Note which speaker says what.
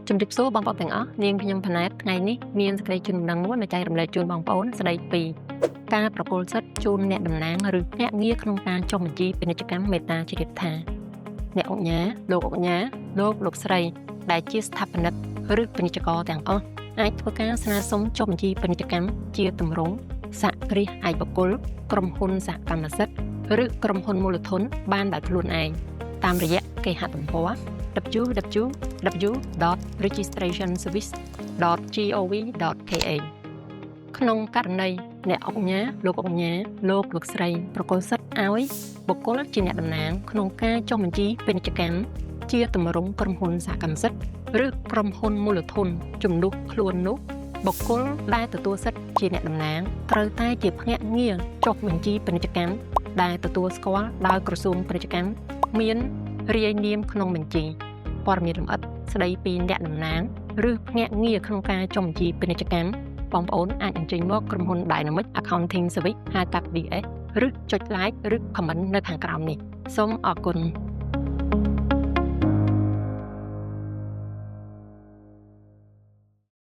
Speaker 1: ជំរាបសួរបងប្អូនទាំងអស់នាងខ្ញុំផណែតថ្ងៃនេះមានសេចក្តីជូនដំណឹងមួយមកចែករំលែកជូនបងប្អូនស្ដីពីការប្រគល់សិទ្ធិជូនអ្នកតំណាងឬភ្នាក់ងារក្នុងការចុះបញ្ជីពាណិជ្ជកម្មមេតាជ្រាបថាអ្នកឧកញ៉ាលោកឧកញ៉ាលោកលោកស្រីដែលជាស្ថាបនិកឬពាណិជ្ជករទាំងអស់អាចធ្វើការស្នើសុំចុះបញ្ជីពាណិជ្ជកម្មជាទម្រង់សហគ្រាសឯកបុគ្គលក្រុមហ៊ុនសហកម្មសិទ្ធិឬក្រុមហ៊ុនមូលធនបានដោយខ្លួនឯងតាមរយៈគេហទំព័រ www.registrationservice.gov.kh ក្នុងករណីអ្នកឧកញ៉ាលោកឧកញ៉ាលោកលោកស្រីប្រគល់សិទ្ធិឲ្យបុគ្គលជាអ្នកតំណាងក្នុងការចុះបញ្ជីពាណិជ្ជកម្មជាទម្រង់ក្រុមហ៊ុនសហកម្មសិទ្ធិឬក្រុមហ៊ុនមូលធនជំនួសខ្លួននោះបុគ្គលដែលទទួលសិទ្ធិជាអ្នកតំណាងត្រូវតែជាភ្នាក់ងារចុះបញ្ជីពាណិជ្ជកម្មដែលទទួលស្គាល់ដោយក្រសួងពាណិជ្ជកម្មមានរាយនាមក្នុងបញ្ជីព័ត៌មានលម្អិតស្ដីពីអ្នកតំណាងឬភ្នាក់ងារក្នុងការចុះបញ្ជីពាណិជ្ជកម្មបងប្អូនអាចអញ្ជើញមកក្រុមហ៊ុន Dynamic Accounting Service ហៅកាត់ DS ឬចុច like ឬ comment នៅខាងក្រោមនេះសូមអរគុណ។